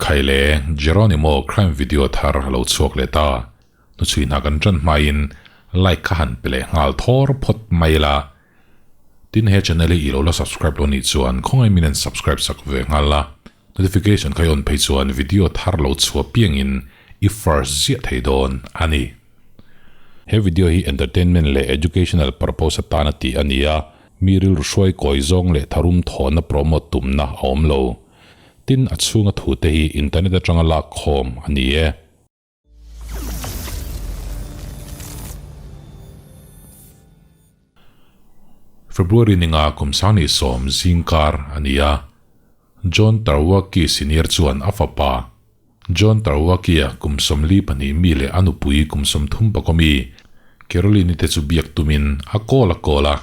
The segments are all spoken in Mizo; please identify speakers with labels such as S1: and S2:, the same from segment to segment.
S1: Khaile, Jeronimo crime video thar a lo chhuak leh ta. Hnuchhui hna kan tan hmain like kha han pe leh nghal thawr phawt mai ila. Tin he channel hi i lo la subscribe lo nih chuan khawngaih min an subscribe sak ve nghal la. Notification kha i on phei chuan video thar lo chhuah piangin i first ziah thei dawn a ni. He video hi entertainment leh educational purpose atana tih a ni a, mi rilru hruai kawi zawng leh tharum thawhna promote tumna a awm lo. Tin, a chhunga thute hi internet atanga lak khawm a ni e. February ninga kum sangni sawm zingkar a ni a, John Tarwaki senior chuan a fapa John Tarwaki-a kum 42 mi leh a nupui kum 30 pakaw mi Caroline-i te chu biak tumin a call a call a,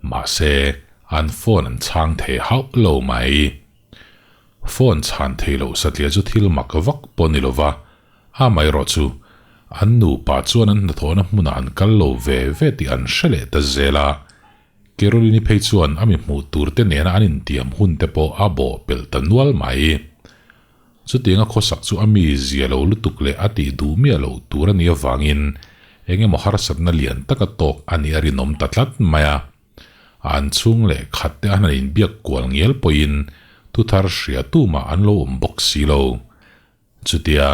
S1: mahse an phone an chhang thei hauh lo mai. Phone chhan thei loh satliah chu thil mak vak pawh ni lova, Amaherawh chu, an nupa chuan an hnathawhna hmunah an kal lo ve ve tih an hre leh ta zel a. Caroline-i phei chuan a mi hmuh turte nena an intiam hun te pawh a bawh pelh ta nual mai. Chutianga khawsak chu a mi zia lo lutuk leh a tih duh miah loh tur a nih avangin eng emaw harsatna lian taka tawk a nih a rinawm ta tlat mai a. An chhung leh khat te an han inbiak kual ngial pawhin thuthar hria tumah an lo awm bawk si lo. Chutia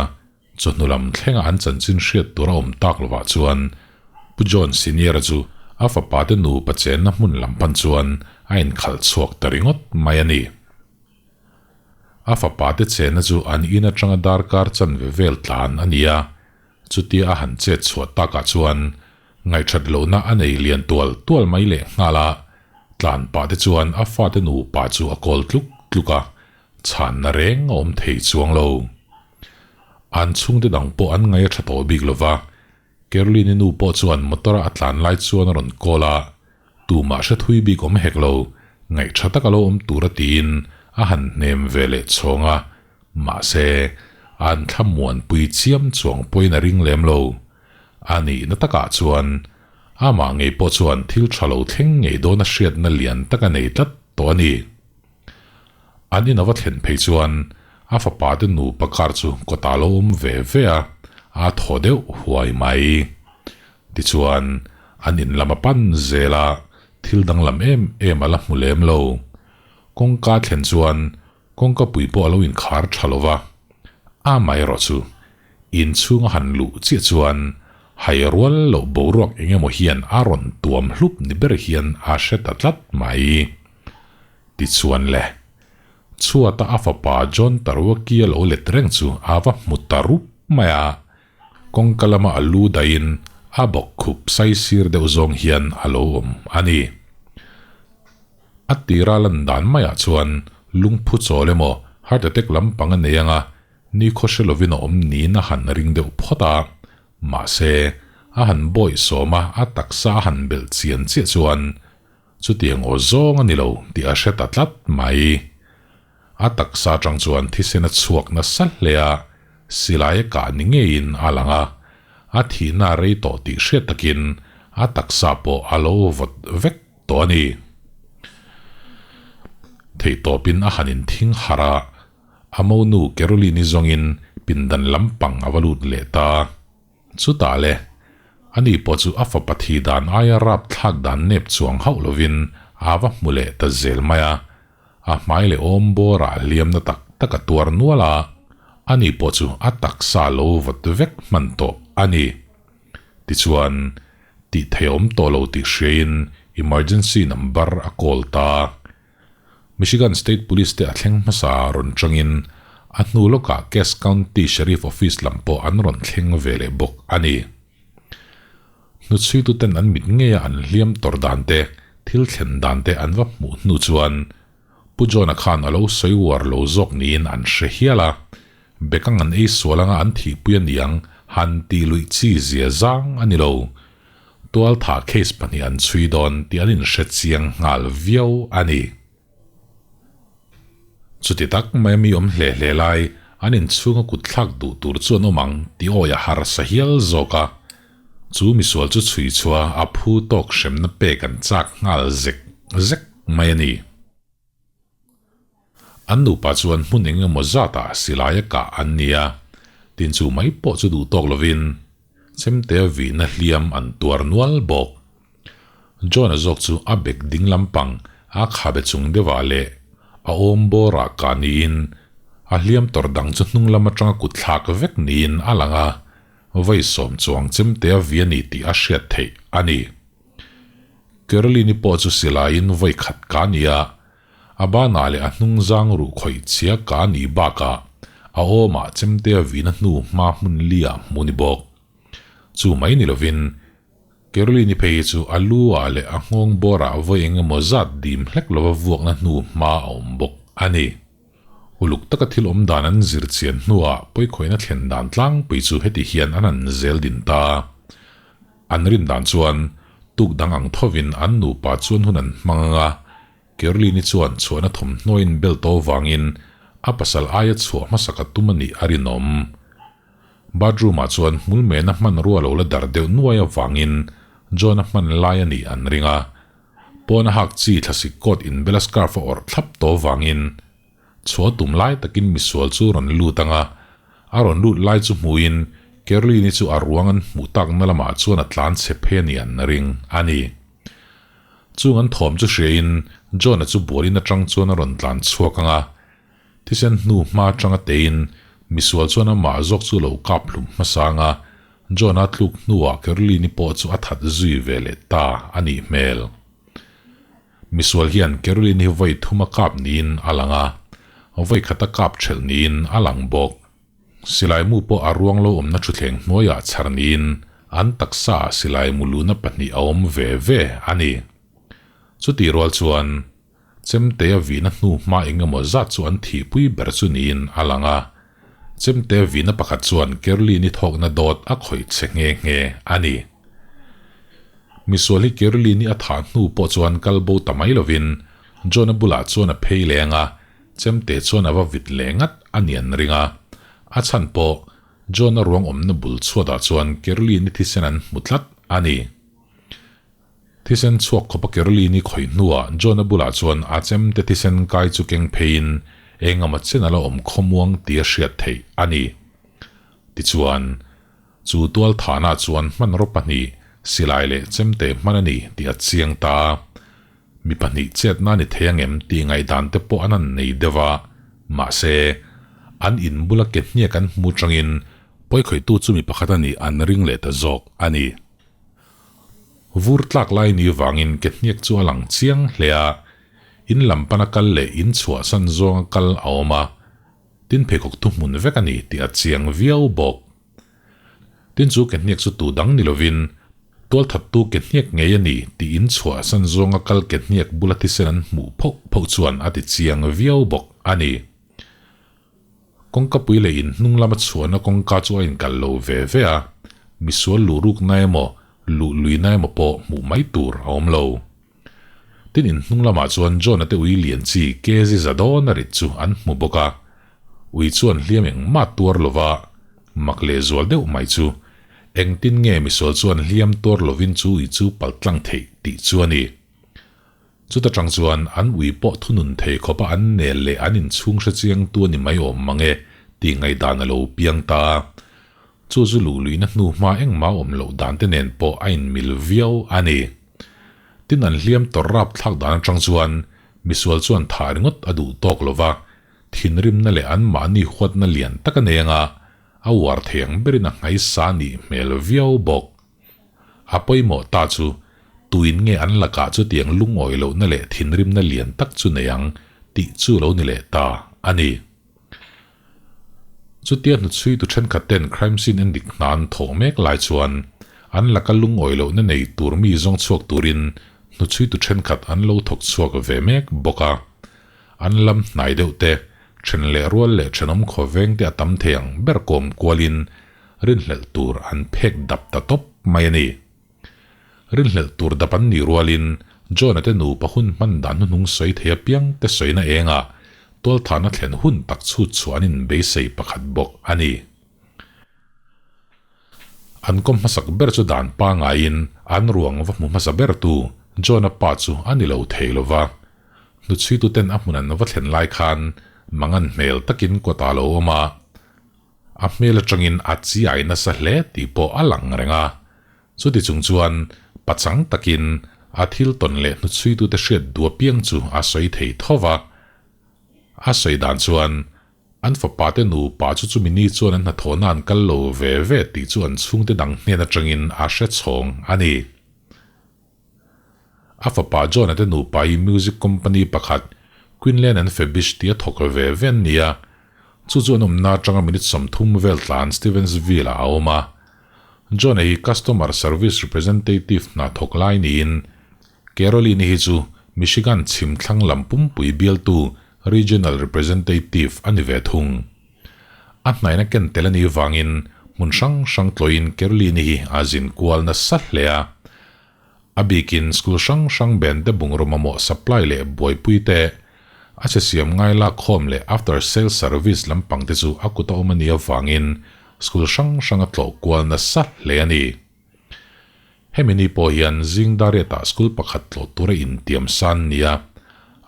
S1: chawhnu lam thlenga an chanchin hriat tur a awm tak lovah chuan Pu John Senior-a chu a fapa te nupa chenna hmun lam pan chuan a inkhalh chhuak ta ringawt mai a ni. A fapa te chenna chu an in atanga darkar chanve vel tlan a ni a, chutia a han chet chhuah takah chuan ngaihthat lohna a nei lian tual tual mai leh nghal a, tlan pah te chuan a fate nupa chu a kawl tluk tluk a, Chhanna reng a awm thei chuang lo. An chhungte dang pawh an ngaih a tha tawh bik lova, Caroline-i nu pawh chuan motor-a a tlan lai chuan a rawn call a, tumah hre thui bik awm hek lo, ngaih tha tak a lo awm tur a tiin a han hnem ve leh chhawng a, mahse, an thlamuanpui chiam chuang pawhin a ring lem lo. A nihna takah chuan amah ngei pawh chuan thil tha lo thleng ngei dawn a hriatna lian tak a nei tlat tawh a ni. An in a va thlen phei chuan a fapa te nupa kar chu kawtah a lo awm ve ve a, a thaw deuh huai mai. Tichuan, an in lam a pan zel a, thil danglam em em a la hmu lem lo. Kawngka thlen chuan kawngka pui pawh a lo inkhar tha lo va, amaherawh chu inchhung a han luh chiah chuan hai rual loh boruak eng emaw hian a rawn tuam hlup ni ber hian a hre ta tlat mai. Tichuan le, chhuata a fapa John Tarwaki a lo let reng chu a va hmu ta rup mai a, kawngka lama a lu daihin a bawk khup sai sir deuh zawng hian a lo awm a ni. A tira lan dan maiah chuan lungphu chawl emaw heart attack lampang a nei anga nikhaw hre lovin a awm niin a han ring deuh phawt a, mahse a han bawih sawm a, a taksa a han belh chian chiah chuan Chutiang aw zawng a ni lo tih a hre ta tlat mai. A taksa atang chuan thisen a chhuak nasa hle a, silai a kah ni ngeiin a lang a, a thihna a rei tawh tih hriat takin a taksa pawh a lo vawt vek tawh a ni. Theihtawpin a han inthing harh a, a monu Caroline-i zawngin pindan lampang a va lut leh ta. Chutah le, ani pawh chu a fapa thi dan aia rap thlak dan nep chuang hauh lovin a va hmu leh ta zel mai a, a hmai leh awm bawrah hliamna tak tak a tuar nual a, ani pawh chu a taksa lo vawt vek hman tawh a ni. Tichuan, tih theih awm tawh lo tih hriain emergency number a call ta. Michigan State Police te a thleng hmasa rawn tangin a hnu lawkah Cass County Sheriff Office lam pawh an rawn thleng ve leh bawk a ni. Hnuchhuituten an mit ngeia an hliam tawr dan te, thil thlen dan te an va hmuh hnu chuan Pu John-a khan a lo sawi uar lo zawk niin an hre hial a, bekang an ei sual anga an thihpui a niang han tih luih chi zia zang a ni lo. Tualtha case pahnih an chhui dawn tih an inhre chiang nghal viau a ni. Chuti tak mai mi awm hle hle lai an inchhunga kut thlak duh tur chu an awm ang tih awi a harsa hial zawk a. Chu misual chu chhui chhuah a phu tawk hremna pek an chak nghal zek zek mai a ni. An nupa chuan hmun eng emaw zatah silaia kah an ni a, tin chu mai pawh chu duh tawk lovin chemte vihna hliam an tuar nual bawk. John-a zawk chu a bek ding lampang a khabe chung deuhah leh a awm bawrah kah niin a hliam tawrh dang chu hnung lam atanga kut thlak vek niin a lang a, vawi sawm chuang chemte a vi a ni tih a hriat theih a ni. Caroline-i pawh chu silaiin vawi khat kah a ni a, A banah leh a hnung zang ruh khawih chhia ka nih bakah a awmah chemtea vihna hnu hma hmun liah hmu ni bawk. Chu mai ni lovin Caroline-i phei hi chu a lu ah leh a nghawng bawrah vawi eng emaw zat dim hlek lova vuakna hnu hma a awm bawk a ni. Uluk taka thil awm dan an zir chian hnuah pawikhawihna thlen dan tlangpui chu heti hian an han zel din ta. An rin dan chuan tuk dang ang thovin an nupa chuan hun an hmang ang a, Caroline-i chuan chhuahna thawmhnawiin bel to vangin a pasal aia chhuah hmasa ka tum a nih a rinawm. Bathroom-ah chuan hmul mena hmanrua lo la dar deuh nuai avangin John-a hman lai a nih an ring a. Pawn a hak chi thlasik coat inbela scarf a awrh thlap to vangin chhuah tum lai takin misual chu rawn lut ang a, a rawn lut lai chu hmuin Caroline-i chu a ruang an hmuh takna lamah chuan a tlan chhe phei a nih an ring a ni. Chung an thawm chu hriain John-a chu bualin atang chuan a rawn tlan chhuak ang a, thisen hnu hma atanga teiin misual chuan amah zawk chu lo kap hlum hmasa ang a, John-a tluk hnuah Caroline-i pawh chu a that zui ve leh ta a nih hmel. Misual hian Caroline hi vawi thum a kap niin a lang a, vawi khat a kap thelh niin a lang bawk. Silai mu pawh a ruang lo awmna thutthleng hnuaiah chhar niin an taksaah silai mu luhna pahnih a awm ve ve a ni. Chutih rual chuan Chemtea vihna hnu hma eng emaw zat chu an thihpui ber chu niin a lang a. Chemtea vihna pakhat chuan Caroline-i thawkna dawt a khawih che nghe nghe a ni. Misual hi Caroline-i a thah hnu pawh chuan kal bo ta mai lovin John-a bulah chuan a phei leng a, Chemte chuan a va vit leh ngat a ni an ring a. A chhan pawh, John-a ruang awmna bul chhuatah chuan Caroline-i thisen an hmu tlat a ni. Thisen chhuak khawpa Caroline-i khawih hnuah John-a bulah chuan a chemte thisen kai chu keng pheiin eng emaw chen a la awm khawmuang tih a hriat theih a ni. Tichuan, chu tual thahna chuan hmanraw pahnih, silai leh chemte hman a ni tih a chiang ta a. Mi pahnih chetna ni thei angem tih ngaihdan te pawh an han nei deuh a, mahse, an in bula ke hniak an hmu changin pawikhawihtu chu mi pakhat a nih an ring leh ta zawk a ni. Vur tlak lai ni vangin ke hniak chu a lang chiang hle a, in lam pana kal leh in chhuahsan zawnga kal a awm a, tin pheikhawk thuhmun vek a ni tih a chiang viau bawk. Tin chu ke hniak chu tu dang ni lovin tualthattu ke hniak ngei a ni tih in chhuah san zawnga kal ke hniak bula thisen an hmuh phoh phoh chuan a ti chiang viau bawk a ni. Kawngka pui leh in hnung lama chhuahna kawngka chu a inkal lo ve ve a, misual luh rukna emaw luh luihna emaw pawh hmuh mai tur a awm lo. Tin in hnung lamah chuan John-a te ui lian chi kg za dawn a rit chu an hmu bawk a, ui chuan hliam engmah tuar lova mak leh zual deuh mai chu engtin nge misual chuan hliam tuar lovin chu ui chu pal tlang theih tih chu a ni. Chuta tang chuan an ui pawh thunun thei khawpa an nel leh an inchhung hre chiang tu a ni mai awm mang e tih ngaihdan a lo piang ta a. Chu chu luh luihna hnu hma engmah awm loh dan te nen pawh a inmil viau a ni. Tin an hliam tawrh rap thlak dan atang chuan misual chuan thah ringawt a duh tawk lo va, thinrimna leh anmahni huatna lian tak a nei anga a uar thei ang berin a nghaisa nih hmel viau bawk. A pawimawh ta chu tuin nge an lakah chutiang lungawi lohna leh thinrimna lian tak chu nei ang tih chu lo ni leh ta a ni. Chutia hnuchhui tu thenkhat ten crime scene en dik hna an thawh mek lai chuan an laka lungawi lohna nei tur mi zawng chhuak turin hnuchhui tu thenkhat an lo thawk chhuak ve mek bawk a. An lam hnai deuh te, then leh rual leh thenawm khawveng te a tam thei ang ber kawm kualin rinhlelh tur an phek dap ta tawp mai a ni. Rinhlelh tur dap an nih rualin John-a te nupa hun hman dan hnuhnung sawi thei apiang te sawina engah tualthahna thlen hun tak chhut chhuah an inbeisei pakhat bawk a ni. An kawm hmasak ber chu dan pangaiin an ruang va hmu hmasa bertu John-a pa chu a ni lo thei lo va. Hnuchhuituten a hmun an va thlen lai khan Mangan hmel takin kawtah a lo awm a, a hmel atangin a chiai nasa hle tih pawh a lang reng a. Chuti chung chuan pachang takin a thil tawn leh hnuchhuitute hriat duh apiang chu a sawi thei tho va. A sawi dan chuan an fapa te nupa chu chumi ni chuan an hnathawhna an kal lo ve ve tih chu an chhungte dang hnen atangin a hre chhawng a ni. A fapa John-a te nupa hi music company pakhat Quinlan and Fabish tia thawk ve ve an ni a, chu chu an awmna atanga minute 30 vel tlan Stevensville-ah a awm a. John-a hi customer service representative hna thawk lai niin Caroline hi chu Michigan chhim thlang lam pumpui bialtu regional representative a ni ve thung. A hnaihna ken tel a nih vangin hmun hrang hrang tlawhin Caroline hi a zin kual nasa hle a. A bikin school hrang hrang band te bungraw mamawh supply leh buaipui te, a chhe siam ngai lakkhawm leh after sales service lampang te chu a kut a awm a nih avangin school hrang hrang a tlawh kual nasa hle a ni. Hemi ni pawh hian zing Dariatah school pakhat tlawh tura intiam san nia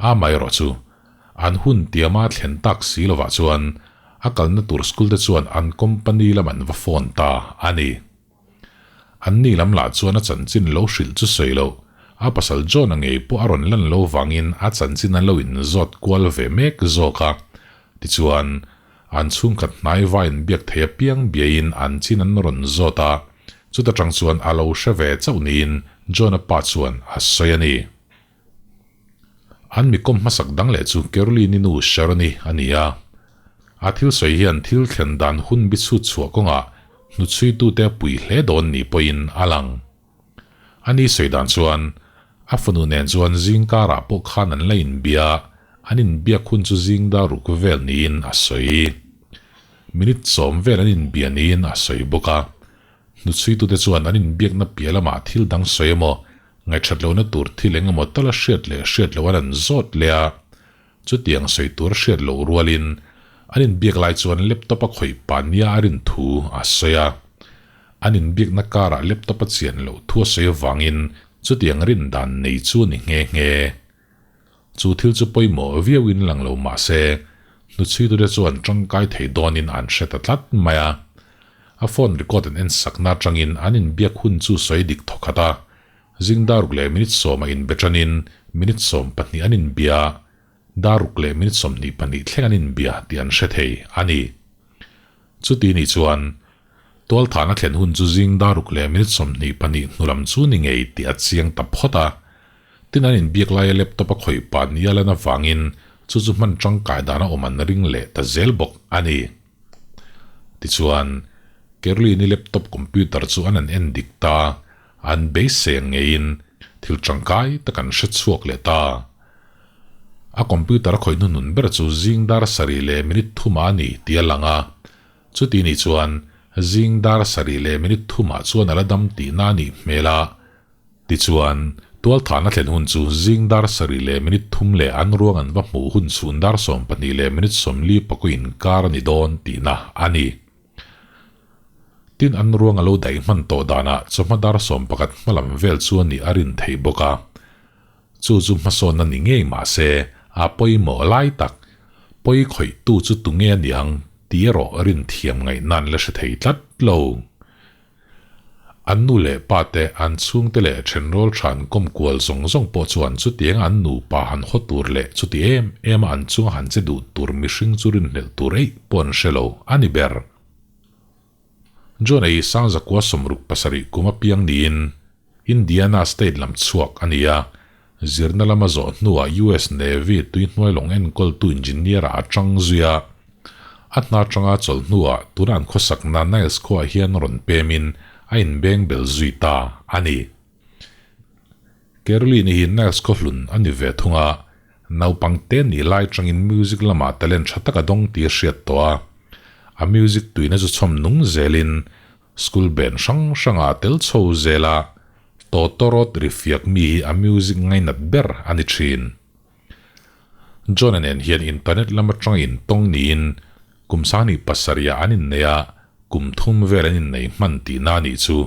S1: amaherawh chu an hun tiama thlen tak si lovah chuan a kalna tur school te chuan an company lam an va phone ta a ni. An ni lam lah chuan a chanchin lo hrilh chu sawi loh, a pasal John-a ngei pawh a rawn lan lo vangin a chanchin an lo inzawt kual ve mek zawk a. Tichuan, An chhungkhat hnai vain biak thei apiang biain an chin an rawn zawt a, chuta tang chuan a lo hre ve chauh niin John-a pa chuan a sawi a ni. An mi kawm hmasak dang leh chu Caroline-i nu Sharon-i a ni a. A thil sawi hian thil thlen dan hun bi chhut chhuah kawngah hnuchhuitute a pui hle dawn ni pawhin a lang. A ni sawi dan chuan, a fanu nen chuan zing karah pawh khan an la inbia, an inbiak hun chu zing dar ruk vel niin a sawi. Minute 10 vel an inbia niin a sawi bawk a. Hnuchhuitute chuan an inbiakna piah lamah thil dang sawi emaw, ngaihṭhat lohna tur thil eng emaw tal a hriat leh hriat loh an an zawt leh a. Chutiang sawi tur hriat loh rualin an inbiak lai chuan laptop a khawih pah nia a rin thu a sawi a. An inbiakna karah laptop a chian loh thu a sawi avangin chutiang rin dan nei chu a ni nghe nghe. Chu thil chu pawimawh viauin lang lo mah se, hnuchhuitute chuan tangkai thei dawnin an hre ta tlat mai a. A phone record an en sakna atangin an inbiak hun chu sawi dik thawkhat a. Zing daruk leh minute 10 a inbe tanin minute 12 an inbia, daruk leh minute 22 thleng an inbia tih an hre thei a ni. Chuti nih chuan, tualthahna thlen hun chu zing daruk leh minute 22 hnu lam chu ni ngei tih a chiang ta phawt a. Tin an inbiak laia laptop a khawih pah nia lan avangin chu chu hman tangkai dana awm an ring leh ta zel bawk a ni. Tichuan, Caroline-i laptop computer chu an han en dik ta. An beisei ang ngeiin thil tangkai tak an hre chhuak leh ta. A computer a khawih hnuhnun ber chu zing dar sarih leh minute thumah a ni tih a lang a. Chuti nih chuan zing dar sarih leh minute thumah chuan a la dam tihna a nih hmel a. Tichuan, tualthahna thlen hun chu zing dar sarih leh minute thum leh an ruang an va hmuh hun chhun dar 12 leh minute 40 pakua inkar a ni dawn tihna a ni. Tin an ruang a lo daih hman tawh danah chawhma dar 11 hmalam vel chu a nih a rin theih bawk a. Chu chu hmasawnna ni ngei mah se a pawimawh lai tak, pawi khawihtu chu tunge a niang tih erawh rin thiam ngaihna an la hre thei tlat lo. An nu leh pa te, an chhungte leh thenrawl tha an kawm kual zawng zawng pawh chuan chutianga an nupa han haw tur leh chuti em em a an chunga han che duh tur mihring chu rinhlelh tur eih pawh an hre lo a ni ber. John-a hi Sangzakua 67 kum a piang niin Indiana state lam chhuak a ni a, zirna lama zawh hnuah US Navy tuihnuailawng enkawltu engineer-ah a tang zui a. A hna tanga chawlh hnuah tuna an khawsakna Niles khuaah hian rawn pemin a inbeng bel zui ta a ni. Caroline-i hi Niles khaw hlun a ni ve thung a, naupang te nih lai tangin music lamah talent tha tak a dawng tih a hriat tawh a. A music tuina chu chhawm nung zelin School band hrang hrangah a tel chho zel a, tawtawrawt ri fiak mi hi a music ngainat ber a ni thin. John-a nen hian internet lam atanga intawng niin kum 27 ah an innei a, kum thum vel an innei hman tihna a nih chu.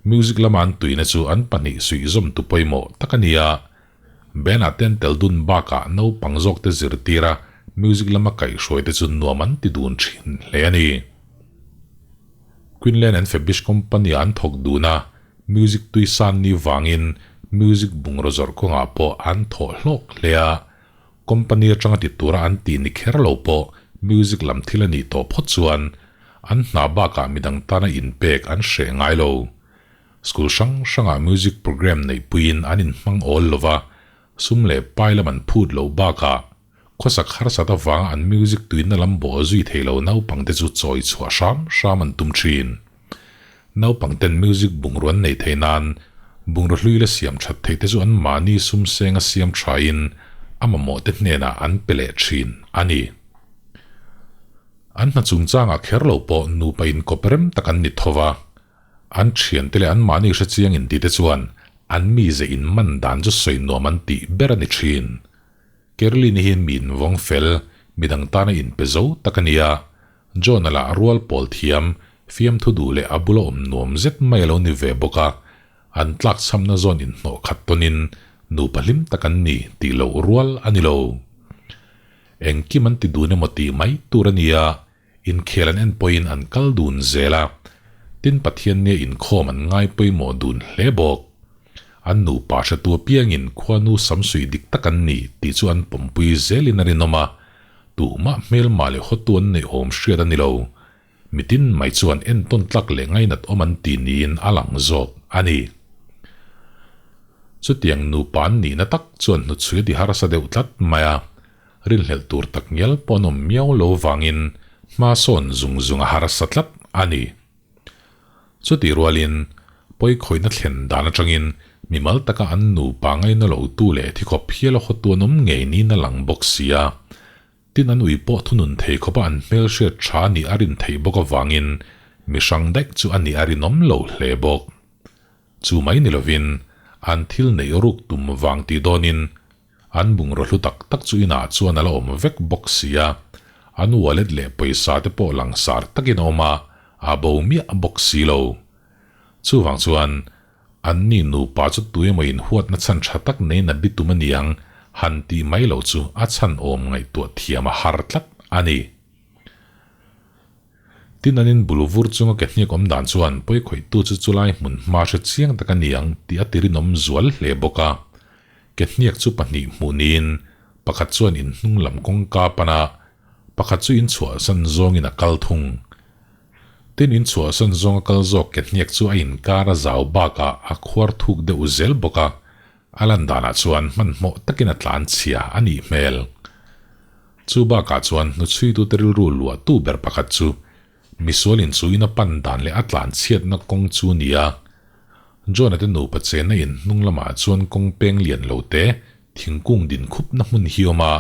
S1: Music lama an tuina chu an pahnih suihzawm tu pawimawh tak a ni a. Band-ah te an tel dun bakah naupang zawkte zirtir a, music lama kaihhruai te chu nuam an ti dun thin hle a ni. Quinlan and Fabish Company-ah an thawk dun a, music tui san ni vangin music bungraw zawrh kawngah pawh an thawh hlawk hle a, Company atanga ti tura an tih ni kher lo pawh music lam thil a nih tawh phawt chuan an hna bakah midang tana inpek an hreh ngai lo. School hrang hrangah music program neihpuiin an inhmang awl lo va, sum leh pai lam an phut loh bakah khawsak harsat avanga an music tuina lam bawh zui thei lo naupangte chu chawi chhuah hram hram an tum thin. Naupangten music bungrua an nei thei nan bungraw hlui la siam that theih te chu an mahni sum senga siam thain a mamawh te hnenah an pe leh thin a ni. An hna chungchangah kher lo pawh nupa inkawp rem tak an ni tho va, an thiante leh an mahni hrechiang inti te chuan an mize inman dan chu sawi nuam an tih ber a ni thin. Kerlin-i hi mi invawng fel, midang tana inpe zo tak a ni a, John-a lah rual pawl thiam, fiamthu duh leh a bula awm nuam zet mai a lo ni ve bawk a, an tlakchhamna zawn inhnawh khat tawnin nupa hlim tak an ni tih loh rual a ni lo. Engkim an ti dun emaw tih mai tur a ni a, inkhel an en pawhin an kal dun zel a, tin Pathian nia inkhawm an ngai pawimawh dun hle bawk. An nupa hretu apiangin khuanu samsuih dik tak an ni tih chu an pawmpui zelin a rinawm a, Tuhmah hmelmah leh hawtu an neih awm hriat a ni lo. Mitin mai chuan entawn tlak leh ngainat awm an ti niin a lang zawk a ni. Chutiang nupa an nihna tak chuan hnuchhui a ti harsa deuh tlat mai a, rinhlelh tur tak ngial pawh an awm miau lo vangin hma sawn zung zung a harsa tlat a ni. Chutih rualin, pawikhawihna thlen dan atangin mimal taka an nupa ngaina lotu leh thikhawp hial a hawtu an awm ngei niin a lang bawk si a. Tin an ui pawh thunun thei khawpa an hmelhriat tha nih a rin theih bawk avangin mi hrang daih chu a nih a rinawm lo hle bawk. Chu mai ni lovin, an thil neih ruk tum vang tih dawnin An bungraw hlu tak tak chu inah chuan a la awm vek bawk si a, an wallet leh pawisa te pawh langsar takin a awm a, a bo miah bawk si lo. Chuvang chuan, anni nupa chu tuemaw inhuatna chhan tha tak neiin a bitum a niang han tih mai lo chu a chhan awm ngaihtuah thiam a har tlat a ni. Tin an inbul vur chunga ke hniak awm dan chuan pawikhawihtu chu chulai hmun hma hre chiang tak a niang tih a tirinawm zual hle bawk a. Ke hniak chu pahnih hmuh niin pakhat chuan in hnung lam kawngka pan a, pakhat chu in chhuahsan zawngin a kal thung. Tin in chhuahsan zawnga kal zawk ke hniak chu a inkar a zau bakah a khuar thuk deuh zel bawk a, a lan danah chuan hmanhmawh takin a tlan chhia a nih hmel. Chu bakah chuan hnuchhuitute rilru luahtu ber pakhat chu misual inchuin a pan dan leh a tlan chhiatna kawng chu a ni a. John-a te nupa chenna in hnung lamah chuan kawng peng lian lo te thingkung din khupna hmun hi awm a.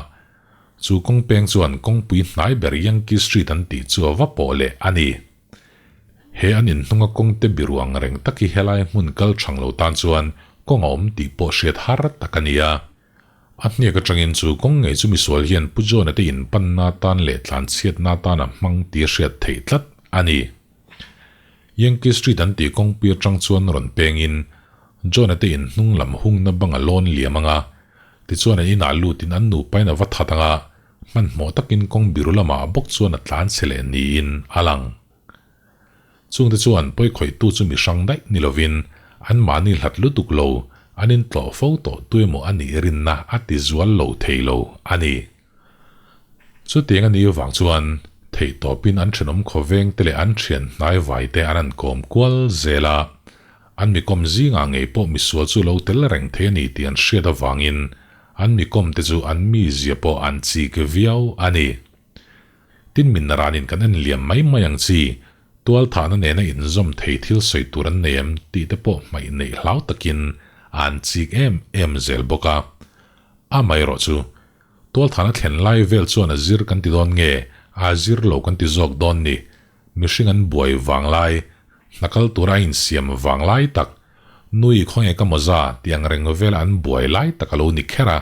S1: Chu kawng peng chuan kawngpui hnai ber Yankee Street an tih chu a va pawh leh a ni. He an inhnunga kawngte biru ang reng tak hi helai hmun kal thang lo tan chuan kawng a awm tih pawh hriat har tak a ni a. A hniak atangin chu kawng ngei chu misual hian Pu John-a te inpanna atan leh tlanchhiatna atan a hmang tih a hriat theih tlat a ni. Yankee Street an tih kawngpui atang chuan rawn pengin John-a te inhnung lam hungna bang a lawn liam ang a, tichuan an inah lutin an nupain a va that ang a, hmanhmawh takin kawng biru lamah bawk chuan a tlanchhe leh niin a lang. Chungte chuan pawikhawihtu chu mi hrang daih ni lovin anmahni hlat lutuk lo, an intlawh fo tawh tuemaw a nih rinna a ti zual lo thei lo a ni. Chutiang a nih avang chuan theihtawpin an thenawm khawveng te leh an thian hnaivai te an han kawm kual zel a, an mikawm zingah ngei pawh misual chu lo tel reng thei a ni tih an hriat avangin an mikawm te chu an mizia pawh an chik viau a ni. Tin min ranin kan en liam mai mai ang chi, tualthahna nena inzawm thei thil sawi tur an nei em tih te pawh hmaih neih hlau takin an chik em em zel bawk a. Amaherawh chu, tualthahna thlen lai vel chuan a zir kan ti dawn nge, a zir lo kan ti zawk dawn ni, mihring an buai vang lai, hna kal tura a insiam vang lai tak, nui khawnge ka mawza tih ang reng vela an buai lai tak a lo ni kher a,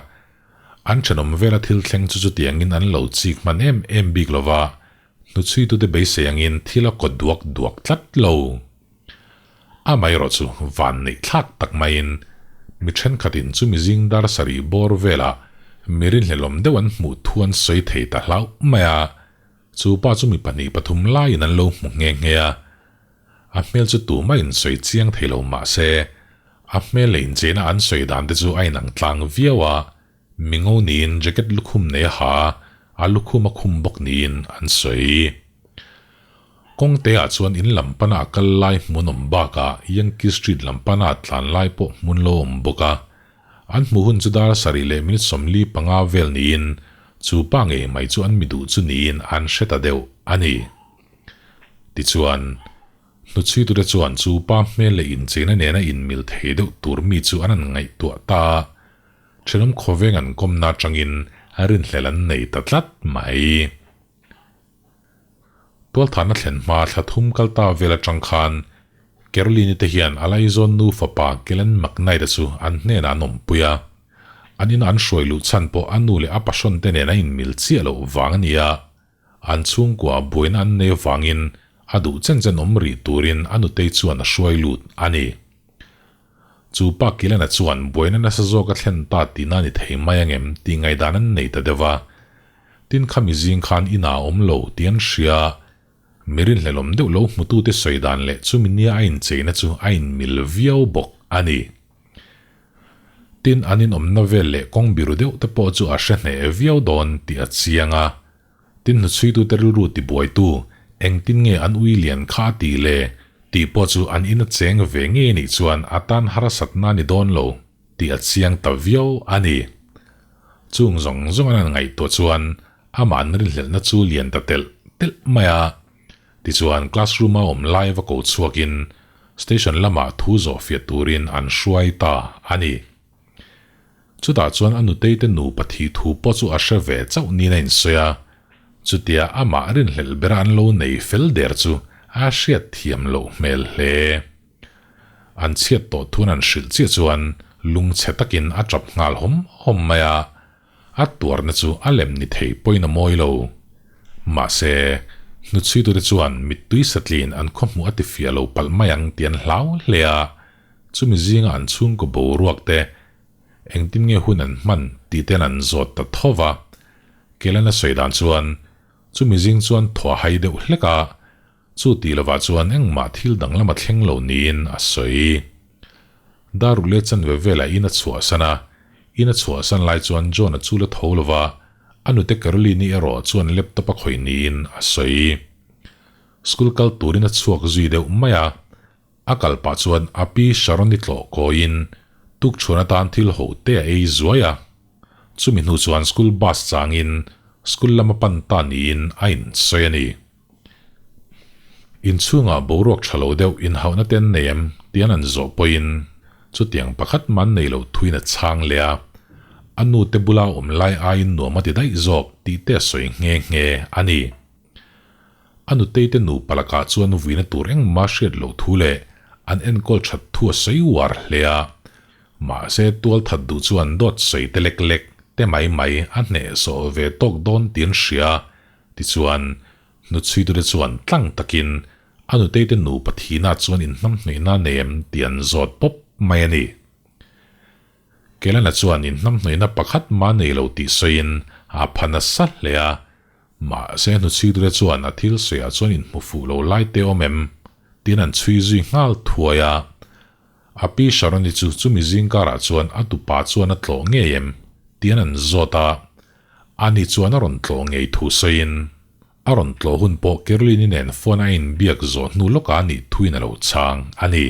S1: An thenawm vela thil thleng chu chutiangin an lo chik hman em em bik lo va, hnuchhuitute beisei angin thil a kaw duak duak tlat lo. Amaherawh chu van neih thlak tak maiin Mi thenkhatin chumi zing dar sarih bawr velah mi rinhlelawm deuh an hmuh thu an sawi thei ta hlauh mai a, chu pa chu mi pahnih pathum laiin an lo hmu nghe nghe a. A hmel chu tumah in sawi chiang thei lo mah se, a hmel leh incheina an sawi dan te chu a inang tlang viau a, mingo niin jacket lukhum nei a ha a, a lukhum a khum bawk niin an sawi. Kawngte ah chuan in lam pana a kal lai hmun awm bakah Yankee Street lam pana a tlan lai pawh hmun lo awm bawk a. An hmuh hun chu dar sarih leh minute 45 vel niin chu pa ngei mai chu an mi duh chu niin an hre ta deuh a ni. Tichuan, hnuchhuitute chuan chu pa hmel leh incheina nena inmil thei deuh tur mi chu an han ngaihtuah ta a, thenawm khawveng an kawmna atangin rinhlelh an nei ta tlat mai. Tualthahna thlen hma thla thum kal ta vel atang khan Caroline-i te hian a laizawn nu fapa Glenn McKnight-a chu an hnenah an awmpui a. An ina an hruai luh chhan pawh a nu leh a pahrawn te nen a inmil chiah loh vang a ni a. An chhungkua buaina an nei avangin a duh chen chen awm rih turin a nutei chuan a hruai lut a ni. Chu pa Kilena chuan buaina nasa zawk a thlen ta tihna a ni thei mai angem tih ngaihdan an nei ta deuh a. Tin khami zing khan inah a awm lo tih an hria. Mi rinhlelawm deuh lo hmutute sawi dan leh chumi nia a incheina chu a inmil viau bawk a ni. Tin an inawmna vel leh kawng biru deuh te pawh chu a hre hneh viau dawn tih a chiang a. Tin hnuchhuitute rilru tibuaitu engtin nge an ui lian kha a tih le tih pawh chu an in a cheng ve ngei anih chuan a tan harsatna a ni dawn lo tih a chiang ta viau a ni. Chung zawng zawng an han ngaihtuah chuan amah an rinhlelhna chu lian ta telh telh mai a. Tichuan classroom a awm lai va ko chhuakin station lamah thu zawh fiah turin an hruai ta a ni. Chutah chuan a nuteite nupa thih thu pawh chu a hre ve chauh niin a insawi a, chutia amah rinhlelh bera an lo nei fel der chu a hriat thiam loh hmel hle. An chhiat tawh thun an hrilh chiah chuan lungchhe takin a tap nghal hawm hawm mai a, A tuarna chu a lem ni thei pawhin a mawi lo. Mahse, hnuchhuitute chuan mittui satlin an khawhmuh a tifiah lo palh mai ang tih an hlau hle a, chumi zinga an chhungkaw boruak te engtin nge hun an hman tih ten an zawt ta tho va. Kelana sawi dan chuan chumi zing chuan thaw a hai deuh hlek a, Chu tih lovah chuan engmah thil danglam a thleng lo niin a sawi. Darule chanve velah in a chhuahsan a, in a chhuahsan lai chuan John-a chu la tho lova, a nute Caroline-i erawh chuan laptop a khawih niin a sawi. School kal turin a chhuak zui deuh mai a, a kal pah chuan a pi Sharon-i tlawh kawiin tukchhuan atan thil ho te a ei zuai a. Chumi hnu chuan school bus changin school lama pan ta niin a insawi a ni. Inchhungah boruak tha lo deuh inhauhna te an nei em tih an an zawh pawhin chutiang pakhat mah an nei lo thuin a chhang leh a, a nu te bula awm lai aiin nuam a ti daih zawk tih te a sawi nghe nghe a ni. A nutei te nupa lakah chuan vuina tur engmah hriat loh thu leh an enkawl that thu a sawi uar hle a, mahse tualthat duh chuan dawt sawi te lek lek te mai mai a hnehsawh ve tawk dawn tih an hria. Tichuan, hnuchhuitute chuan tlang takin a nuteite nupa thihna chuan inhnamhnawihna nei em tih an zawt pawp mai a ni. Kelana chuan inhnamhnawihna pakhat mah nei lo tih sawiin a pha nasa hle a, mahse hnuchhuitute chuan a thil sawiah chuan inhmu fuh lo lai te awm em tiin an chhui zui nghal thuai a. A pi Sharoni chu chumi zingkarah chuan a tupa chuan a tlawh ngei em tiin an zawt a, Ani chuan a rawn tlawh ngei thu sawiin, a rawn tlawh hun pawh Caroline-i nen phone a inbiak zawh hnu lawkah a nih thuin a lo chhang a ni.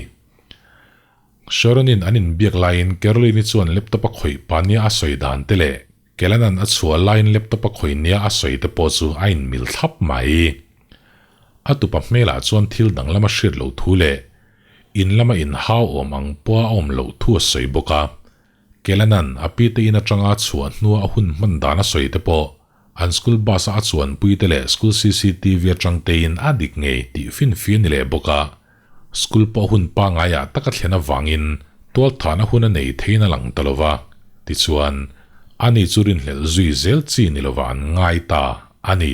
S1: Sharon-in an inbiak laiin Caroline-i chuan laptop a khawih pa nia a sawi dan te leh Kelan-a'n a chhuah laiin laptop a khawih nia a sawi te pawh chu a inmil thlap mai. A tupa hmelah chuan thil danglam a hriat loh thu leh in lama inhau awm ang pawha a awm loh thu a sawi bawk a. Kelanan a pite in atanga a chhuah hnua a hun hman dan a sawi te pawh an school bus a a chuanpui te leh school cctv atang tein a dik ngei tih finfia ni leh bawk a, school pawh hun pangaiah tak a thlen avangin tualthahna hun a nei theiin a lang ta lova, tichuan ani chu rinhlelh zui zel chi ni lova an ngai ta a ni.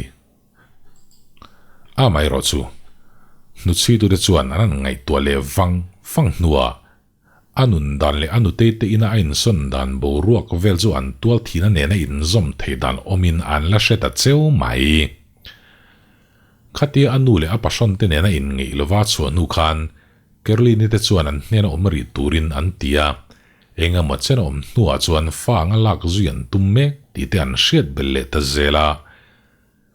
S1: Amaherawhchu, hnuchhuitute chuan an han ngaihtuah leh vang vang hnuah. A nun dan leh a nutei te ina a insawn dan boruak vel chu an tual thihna nena inzawm theih dan awmin an la hre ta cheu mai. Khatia a nu leh a pahrawn te nena inngeih lova chhuah hnu khan Caroline-i te chuan an hnena awm rih turin an ti a, eng emaw chen a awm hnuah chuan fa anga lak zui an tum mek tih te an hriat belh leh ta zel a.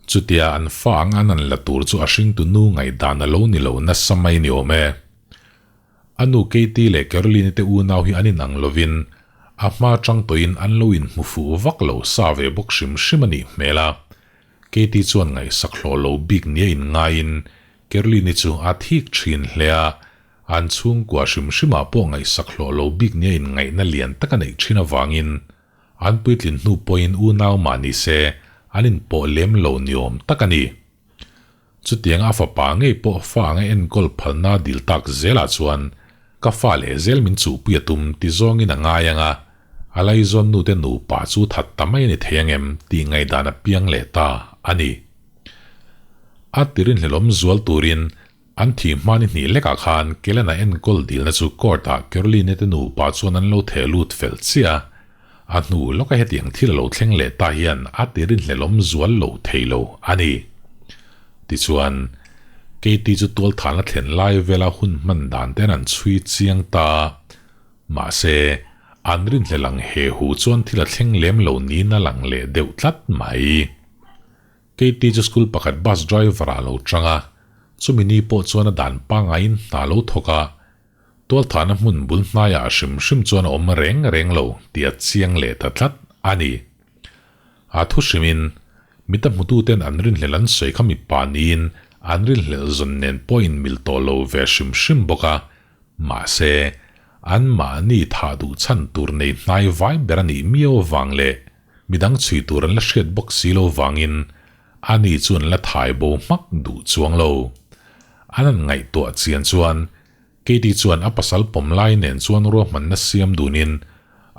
S1: Chutia an fa anga an an la tur chu a hringtu nu ngaihdan a lo ni lo nasa mai ni awm e. A nu Katie leh Caroline-i te unau hi an inang lovin a hma chang tawhin an lo inhmu fuh vak lo sa ve bawk hrim hrim a nih hmel a. Katie chuan ngaihsak hlawh lo bik nia inngaiin Caroline-i chu a thik thin hle a, an chhungkua hrim hrimah pawh ngaihsak hlawh lo bik nia inngaihna lian tak a neih thin avangin An puitlin hnu pawhin unau mah ni se an inpawh lem lo ni awm tak a ni. Chutiang a fapa ngei pawh fa anga enkawl phalna dil tak zelah chuan ka fa leh zel min chuhpui a tum ti zawngin a ngai ang a, a laizawn nute nupa chu that ta mai a ni thei ang em tih ngaihdan a piang leh ta a ni. A tirinhlelawm zual turin An thih hma ni hnih lekah khan Kelena enkawl dilna chu court-ah Caroline te nupa chuan an lo theh lut fel chiah a, a hnu lawka hetiang thil a lo thleng leh ta hian a ti rinhlelawm zual lo thei lo a ni. Tichuan, Katie chu tualthalna thlen lai vela hun hman dan ten an chhui chiang ta. Mahse, an rinhlel ang he hu chuan thil a thleng lem lo niin a lang leh deuh tlat mai. Katie chu school pakhat bus driver ah a lo chang a, chumi ni pawh chuan a dan pangaiin hna lo thawk a, tualthahna hmun bul hnaiah a hrim hrim chuan a awm reng reng lo tih a chiang leh ta tlat a ni. A thu hrimin, mita hmututen an rinhlelh an sawi kha mipa niin an rinhlelh zawn nen pawh inmil tawh lo ve hrim hrim bawk a, mahse, anmahni thah duh chhan tur nei hnai vai ber a nih miau avang leh Midang chhui tur an la hriat bawk si lo vangin ani chu an la thai bo hmak duh chuang lo. An han ngaihtuah chian chuan Katie chuan a pasal pawm lai nen chuan ruahmanna siam dunin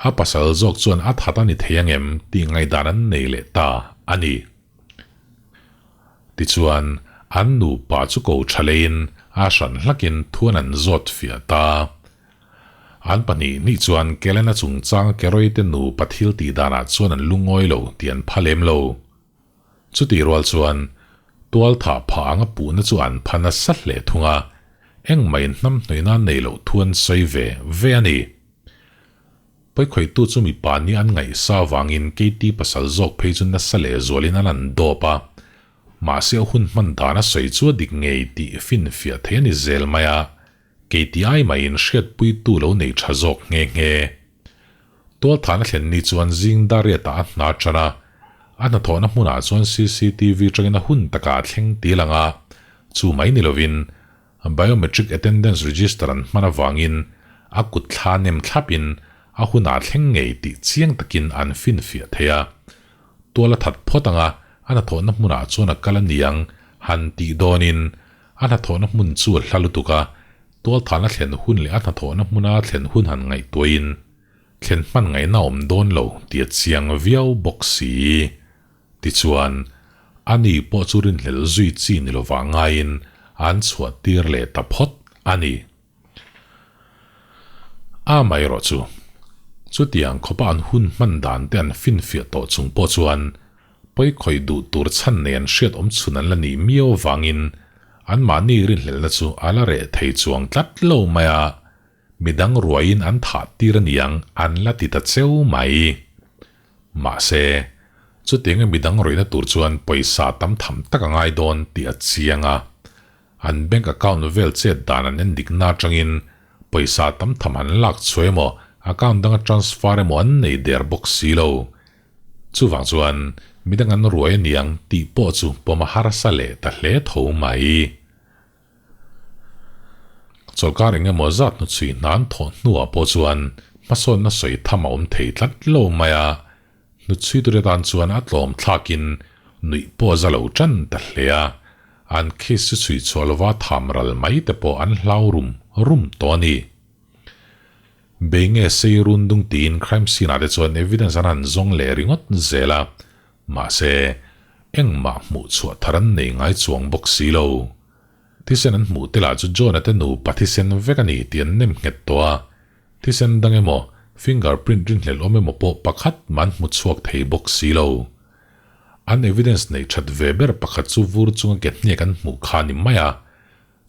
S1: a pasal zawk chuan a that a ni thei ang em tih ngaihdan an nei leh ta a ni. Tichuan an nupa chu ko tha leiin a hran hlakin thuan an zawt fiah ta. An pahnih hnih chuan Kelena chungchang Keroite nupa thil tih danah chuan an lungawi lo tih an pha lem lo. Chutih rual chuan tual thah phah anga puhna chu an pha nasa hle thung a, engmah in hnam hnawihna nei loh thu an sawi ve ve a ni. Pawikhawihtu chu mipa nih an ngaihsa avangin Katie pasal zawk phei chu nasa lehzualin an an dawp a, mahse a hun hman dan a sawi chu a dik ngei tih finfiah thei a ni zel mai a. Kei ti ai maiin hriatpuitu lo nei tha zawk nghe nghe. Tualthahna thlen ni chuan zing Dariat-ah a hna tan a, a hnathawhna hmunah chuan cctv tangin a hun takah a thleng til ang a, chu mai ni lovin Biometric Attendance Register an hman avangin a kut thla nem thlapin a hunah thleng ngei tih chiang takin an finfiah thei a. Tual a that phawt ang a, a hnathawhna hmunah chuan a kal a niang han tih dawnin A hnathawhna hmun chu a hla lutuk a, tualthahna thlen hun leh a hnathawhna hmuna thlen hun han ngaihtuahin thlen hman ngaihna awm dawn lo tih a chiang viau bawk si. Tichuan, ani pawh chu rinhlelh zui chi ni lovah ngaiin an chhuah tir leh ta phawt a ni. Amaherawh chu, chutiang khawpa an hun hman dan te an finfiah tawh chung pawh chuan pawikhawih duh tur chhan nei an hriat awm chhun an la nih miau avangin anmahni rinhlelhna chu a la reh thei chuang tlat lo mai a, midang ruaiin an thah tir aniang an la ti ta cheu mai. Mahse, chutianga midang rawihna tur chuan pawisa tam tham tak a ngai dawn tih a chiang a. An bank account vel chet dan an en dik na atangin pawisa tam tham an lak chhuah emaw account danga transfer emaw an nei der bawk si lo. Chuvang chuan midang an ruai aniang tih pawh chu pawm a harsa leh ta hle tho mai. Chawlhkar eng emaw zat hnuchhui hna an thawh hnuah pawh chuan hmasawnna sawi tham a awm thei tlat lo mai a, Hnuchhui tur atan chuan a tlawm thlakin nuih pawh a za lo tan ta hle a, an case chu chhui chhuah lova tham ral mai te pawh an hlau rum rum tawh a ni. Bei nge sei run dung tiin crime scene ah te chuan evidence an han zawng leh ringawt zel a, mahse engmah hmuh chhuah thar an nei ngai chuang bawk si lo. Thisen an hmuh te lah chu John-a te nupa thisen vek a ni tih an nem nghet tawh a. Thisen dang emaw, finger print rinhlelh awm emaw pawh pakhat mah an hmu chhuak thei bawk si lo. An evidence neih that ve ber pakhat chu vur chunga ke hniak an hmuh kha a ni mai a.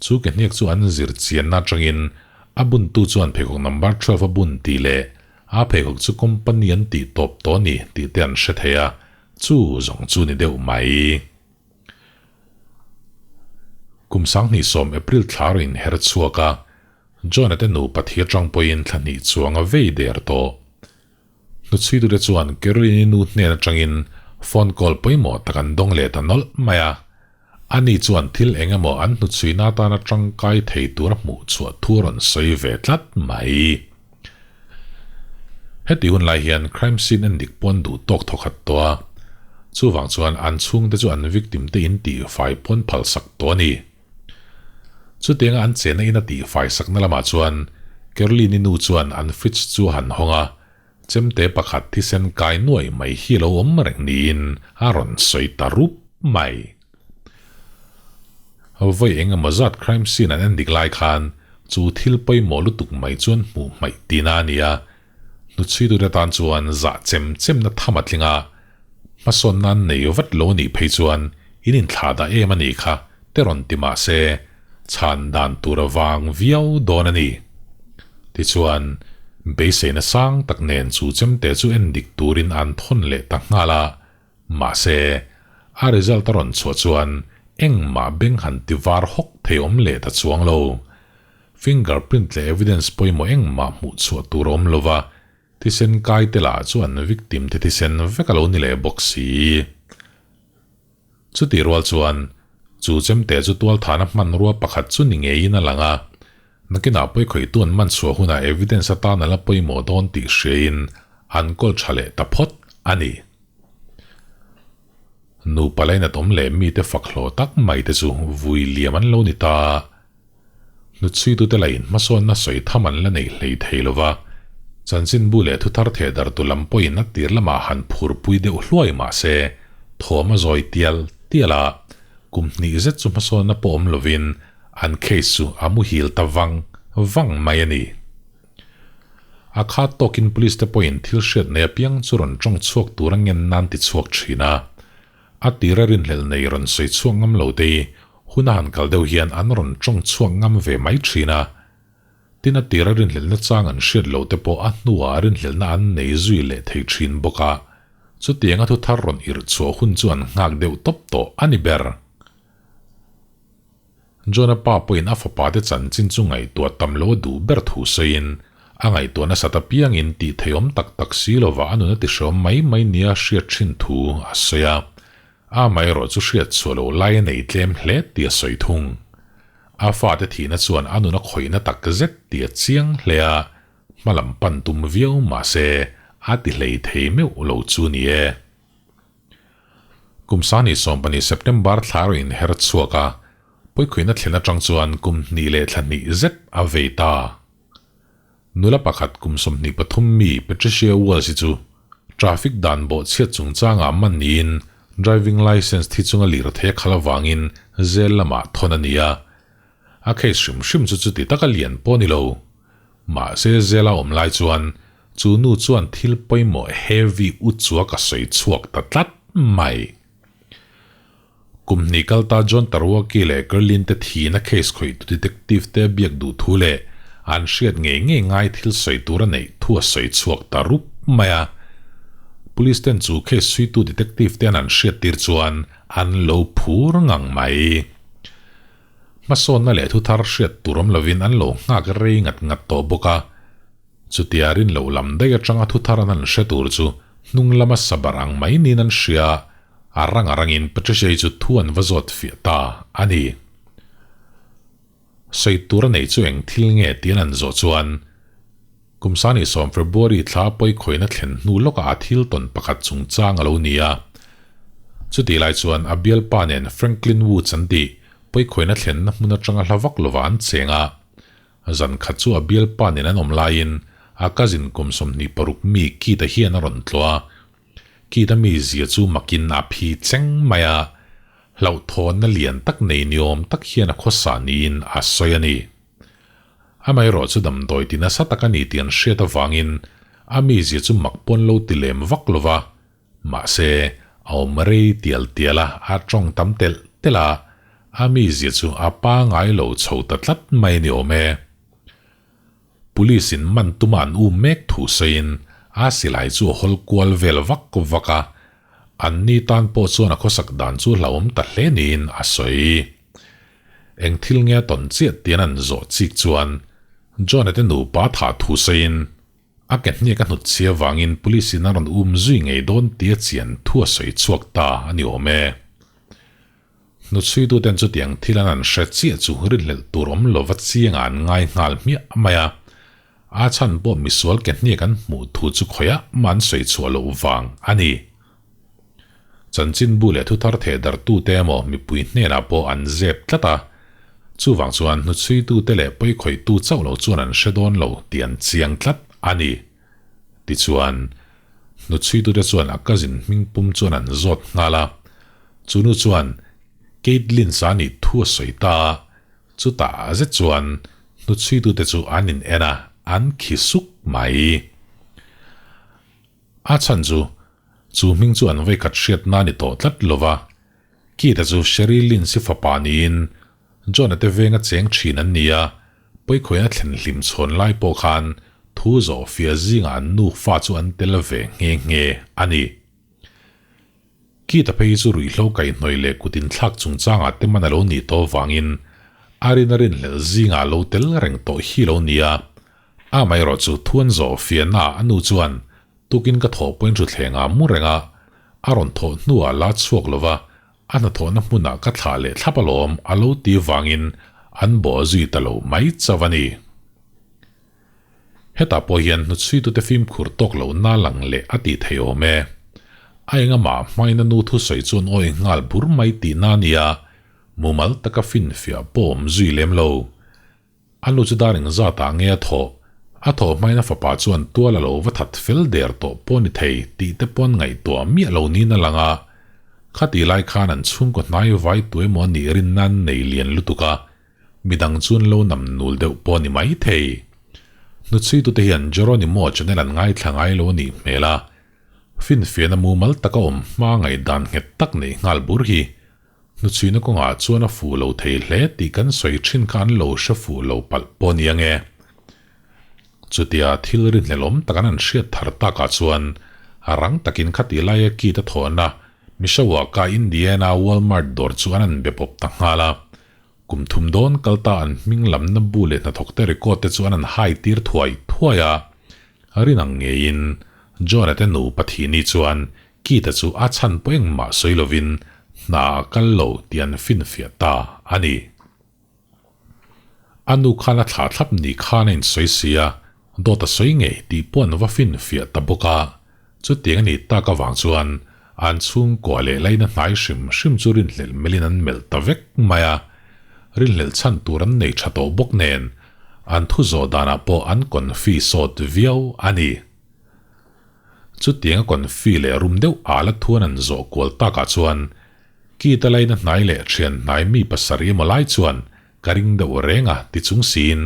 S1: Chu ke hniak chu an zir chianna atangin a buntu chuan pheikhawk number 12 a bun tih leh a pheikhawk chu company an tih tawp tawh a ni tih te an hre thei a, chu zawng chu ni deuh mai. Kum 2010 April thla rawn inher chhuak a, John-a te nupa thi atang pawhin thla hnih chuang a vei der tawh. Hnuchhuitute chuan Caroline-i nu hnen atangin phone call pawimawh tak an dawng leh ta nawlh mai a. Ani chuan thil eng emaw an hnuchhuina atana tangkai thei tura hmuh chhuah thu a rawn sawi ve tlat mai. Heti hun lai hian crime scene en dik pawn duh tawk thawkhat tawh a, chuvang chuan an chhungte chu an victim te in tihfai pawn phalsak tawh a ni. Chutianga an chenna in a tihfai sakna lamah chuan Caroline-i nu chuan an fridge chu a han hawng a, chemte pakhat thisen kai nuai mai hi a lo awm reng niin a rawn sawi ta rup mai. Vawi eng emaw zat crime scene an en dik lai khan chu thil pawimawh lutuk mai chuan hmuh hmaih tina a ni a, hnuchhuitute tan chuan zah chem chemna tham a tling a, hmasawn nan nei vat lo a nih phei chuan in inthlah dah em a nih kha te rawn ti mah se chhan dan tur a vang viau dawn a ni. Tichuan, beiseina sang tak nen chu chemte chu en dik turin an thawn leh ta nghal a, Mahse, a result a rawn chhuah chuan engmah beng han ti var hawk thei awm leh ta chuang lo. Finger print leh evidence pawimawh engmah hmuh chhuah tur a awm lo va, thisen kai te lah chuan victim te thisen vek a lo ni leh bawk si. Chutih rual chuan, chu chemte chu tualthana hmanrua pakhat chu ni ngeiin a lang a, nakinah pawikhawihtu an man chhuah hunah evidence atan a la pawimawh dawn tih hriain an kawl tha leh ta phawt a ni. Nupa lainat awm leh mite fak hlawh tak mai te chu vui liam an lo ni ta. Hnuchhuitute lain hmasawnna sawi tham an la nei hlei thei lo va, chanchinbu leh thuthar theh dartu lam pawhin a tir lamah han phurpui deuh hluai mah se, thawm a zawi tial tial a, kum hnih zet chu hmasawnna pawh awm lovin an case chu a muhil ta vang vang mai a ni. A khat tawkin police te pawhin thil hriat nei apiang chu rawn tawng chhuak tur a ngen nan ti chhuak thin a. A tira rinhlelh nei rawn sawi chhuak ngam lo te hi hun a han kal deuh hian an rawn tawng chhuak ngam ve mai thin a. Tin a tira rinhlelhna chang an hriat loh te pawh a hnuah rinhlelhna an nei zui leh thei thin bawk a. Chutianga thu thar rawn irh chhuah hun chu an nghak deuh tawp tawh a ni ber. John-a pa pawhin a fapate chanchin chu ngaihtuah tam lo a duh ber thu sawiin, a ngaihtuah nasat apiangin tih theiawm tak tak si lova a nun a tihreawm mai mai nia hriat thin thu a sawi a. Amaherawh chu hriat chhuah lo lai a nei tlem hle tih a sawi thung. A fate thihna chuan a nun a khawihna tak zet tih a chiang hle a, hmalam pan tum viau mah se a ti hlei thei meuh lo chu ni e. Kum 2012 September thla erawh inher chhuak a, pawikhuihna thlen atang chuan kum hnih leh thla hnih zet a vei ta. Nula pakhat kum 23 mi Patricia Walsh-i chu traffic dan bawhchhiat chungchangah man niin driving licence thi chunga lirthei a khalh avangin zel lamah thawn a ni a. A case hrim hrim chu chuti taka lian pawh a ni lo. Mahse zela awm lai chuan chu nu chuan thil pawimawh heavy u chua ka sawi chhuak ta tlat mai. Kum hnih kal ta John Tarwaki leh Kerlin te thihna case khawih tu detective te biak duh thu leh an hriat ngei ngei ngai thil sawi tur a neih thu a sawi chhuak ta rup mai a. Police ten chu case chhuitu detective te an an hriat tir chuan an lo phur ngang mai. Hmasawnna leh thuthar hriat tur awm lovin an lo nghak rei ngat ngat tawh bawk a. Chutia rin loh lam daih atanga thuthar an han hre tur chu hnung lama sabar ang mai niin an hria a, rang a rangin Patricia-i chu thu an va zawt fiah ta a ni. Sawi tur a nei chu eng thil nge tiin an zawh chuan kum 2010 February thla pawikhawihna thlen hnu lawkah a thil tawn pakhat chungchang a lo ni a. Chutih lai chuan a bialpa nen Franklin Woods an tih pawikhawihna thlenna hmun atanga hla vak lovah an cheng a. Zan khat chu a bialpa nen an awm laiin a cousin kum 26 mi Keith-a hian a rawn tlawh a. Keith-a mizia chu makin a phi cheng mai a, hlauhthawnna lian tak nei niawm tak hian a khawsa niin a sawi a ni. Amaherawhchu damdawi ti nasa tak a ni tih an hriat avangin a mizia chu mak pawn lo ti lem vak lo va, mahse a awm rei tial tial a, a tawng tam telh telh a, a mizia chu a pangai lo chho ta tlat mai a ni awm e. Police in man tuma an um mek thu sawiin a silai chu a hawl kual vel vak vak a, an ni tan pawh chuan a khawsak dan chu hlauhawm ta hle niin a sawi. Eng thil nge a tawn chiah tian an zawh chik chuan John-a te nupa thah thu sawiin a ke hniak a hnut chhia vangin police in a rawn um zui ngei dawn tia chian thu a sawi chhuak ta a ni awm e. Hnuchhuituten chutiang thil an an hre chiah chu rinhlelh tur awm lova chiangah an ngai nghal hmiah mai a, a chhan pawh misual ke hniak an hmuh thu chu khawiah mah an sawi chhuah loh vang a ni. Chanchinbu leh thuthar theh dartute emaw mipui hnenah pawh an zep tlat a, chuvang chuan hnuchhuitute leh pawikhawihtu chauh lo chuan an hre dawn lo tih an chiang tlat a ni. Tichuan, hnuchhuitute chuan a cousin hming pum chuan an zawt nghal a, chu nu chuan Caitlyn sa nih thu a sawi ta a, chutah zet chuan hnuchhuitute chu an in en a, an khi suk mai. A chhan chu, chu hming chu an vawikhat hriatna a ni tawh tlat lo va, Keith-a chu Sherry Lynch-i fapa niin John-a te venga cheng thin an ni a, pawikhawina thlen hlim chhawn lai pawh khan thu zawh fia zingah an nu fa chu an tel ve nghe nghe a ni. Keith-a phei chu ruihhlo kaihhnawih leh kut inthlak chungchangah te man a lo nih tawh vangin a rin a rinhlelh zingah a lo tel reng tawh hi lo ni a, amaherawhchu thu an zawh fiahnaah a nu chuan tukin ka thawh pawhin thutthlengah mu reng a, a rawn thawh hnuah la chhuak lova A hnathawhna hmunah ka thlah leh thlap alawm a lo ti vangin an bawh zui ta lo mai chauh a ni. Hetah pawh hian hnuchhuitute fimkhur tawk lo na lang leh a tih theih awm e. A engama hmaina nu thusawi chuan awi nghal bur mai tihna a nia, mumal taka finfiah pawh awm zui lem lo. A nu chu dar engzat ah nge a thawh? A thawh hmain a fapa chuan tual a lo va that fel der tawh pawh ni thei tih te pawn ngaihtuah miah lo niin a lang a. Khatih lai khan an chhungkaw hnai vai tu emaw a nih rin nan nei lian lutuk a, midang chu an lo nam nul deuh pawh ni mai thei. Hnuchhuitute hian Jeronimo channel an ngaithla ngai lo a nih hmel a, finfiahna mumal taka awm hma ngaihdan nghet tak neih nghal bur hi Hnuchhuina kawngah chuan a fuh lo thei hle tih kan sawi thin kha an lo hre fuh lo palh pawh ni ange. Chutia thil rinhlelawm tak an an hriat thar takah chuan a rang takin khati laia kit a thawhna Mishawaka Indiana Walmart dawr chu an an be pawp ta nghal a. Kum thum dawn kal ta an hming lamna bu leh hnathawkte record te chu an an hai tir thuai thuai a. Rin ang ngeiin John-a te nupa thihni chuan Keith-a chu a chhan pawh engmah sawi lovin hna a kal lo tih an finfiah ta a ni. A nu khan a thlah thlap ni khan a insawi si a, dawt a sawi ngei tih pawh an va finfiah ta bawk a. Chutiang a nih tak avang chuan an chhungkua leh laina hnai hrim hrim chu rinhlelh melhin an melh ta vek mai a. Rinhlelh chhan tur an nei tha tawh bawk nen an thu zawh danah pawh an confi sawt viau a ni. Chutiang a confi leh rum deuh ala thuan an zawh kual takah chuan Keith-a laina hnai leh thian hnai mi pasarih emaw lai chuan ka ring deuh reng a ti chung siin